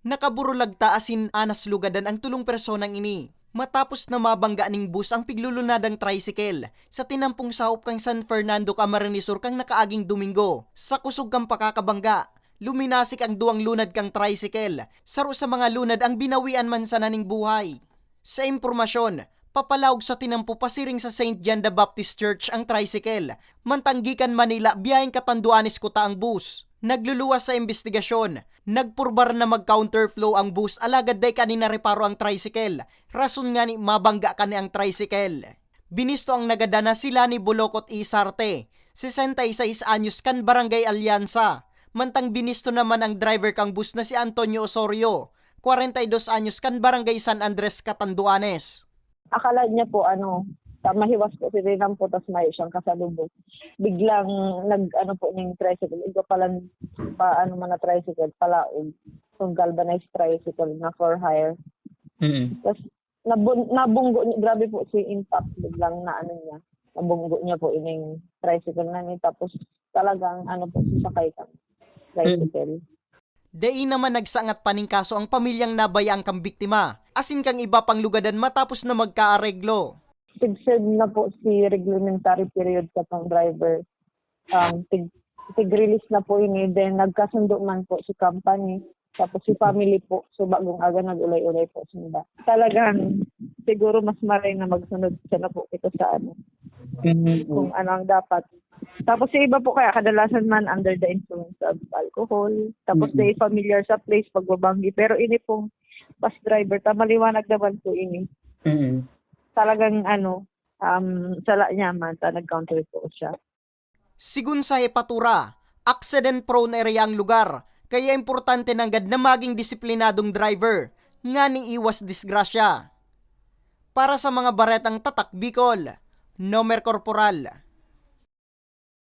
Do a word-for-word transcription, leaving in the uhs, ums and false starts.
Nakaburulagta asin anas lugadan ang tolong personang ini. Matapos na mabangga ning bus ang piglulunadang tricycle, sa tinampong sahop kan San Fernando, Camarines Sur kan nakaaging Domingo, sa kusog kan pakakabangga, luminasik ang duwang lunad kan tricycle, saro sa mga lunad ang binawian man sana ning buhay. Sa impormasyon, papalaog sa tinampo pasiring sa Saint John the Baptist Church ang tricycle, mantang gikan Manila biyaheng Catanduanes kuta ang bus. Nagluluwas sa imbestigasyon, nagpurbar na mag-counterflow ang bus alagad dai kani nareparo ang tricycle, rason ngani mabangga kani ang tricycle. Binisto ang nagadan na si Lani Bolocot Isarte, sesenta y seis anyos, kan Barangay Alianza, mantang binisto naman ang driver kan bus na si Antonio Osorio, kwarenta y dos anyos, kan Barangay San Andres, Catanduanes. Akala niya po, ano, ta mahiwas po si Rinampo, tas mayo siyang kasalubong. Biglang nag, ano po, ning tricycle. Iba palan pa, ano man na tricycle, palaog. Itong galvanized tricycle na for hire. Mm. Tapos, nabun, nabunggo niya, grabe po si impact. Biglang na, ano niya, nabunggo niya po ining tricycle na ni. Tapos, talagang, ano po, sasakay kang tricycle. Dai naman nagsangat pa ning kaso ang pamilyang nabayaan kang biktima, asin kang iba pang lugadan matapos na magkaareglo. Tig-serve na po si reglementary period katong driver. Um, tig, tig-release na po ini. Then, nagkasundo man po si company. Tapos si family po, so bagong aga nag-ulay-ulay po sila. Talagang siguro mas maray na magsunod siya na po ito sa ano, Mm. kung ano ang dapat. Tapos yung iba po kaya kadalasan man under the influence of alcohol. Tapos Mm. they familiar sa place pagbabanggi. Pero ini pong bus driver, ta maliwanag naman po ini. Mm. Talagang ano, um, sala niya man, ta nag-counter po siya. Sigun sa hepatura, accident-prone area ang lugar, kaya importante nanggad na maging disiplinadong driver, ngani iwas disgrasya. Para sa mga baretang Tatak Bicol, Nomer Corporal.